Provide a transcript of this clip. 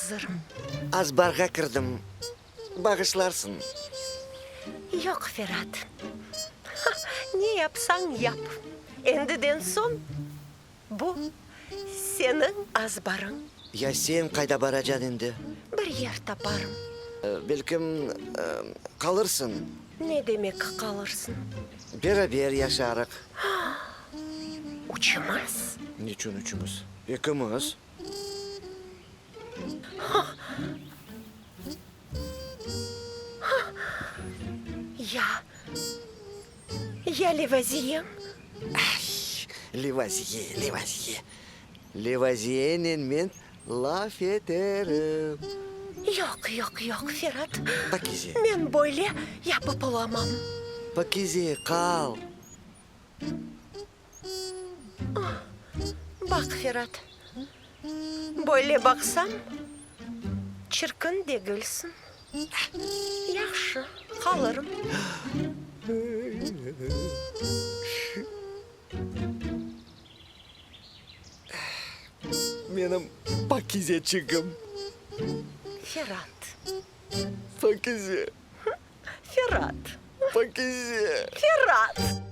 azırım. Azbarğa kirdim, bağışlarsıñ. Yoq, Ferat, ne yapsañ yap, endiden soñ bu seniñ azbarıñ. Ya sen qayda baracañ endi? Bir yer taparım. Belkim, qalırsıñ? Ne demek qalırsıñ? Beraber yaşarıq. Üçümiz? Niçün üçümiz? Ekimiz. Ya, ya Levaziyem? Ay, Levaziye, Levaziye. Levaziyenen men laf eterim. Yoq, yoq, yoq, Ferat. Pakize. Men böyle yapıp olamam. Pakize, qal. Baq, Ferat, böyle baqsam, çirkin degilsiñ. Yahşı, qalırım. Menim Pakizeçigim. Ferat. Pakize. Ferat. Pakize. Ferat.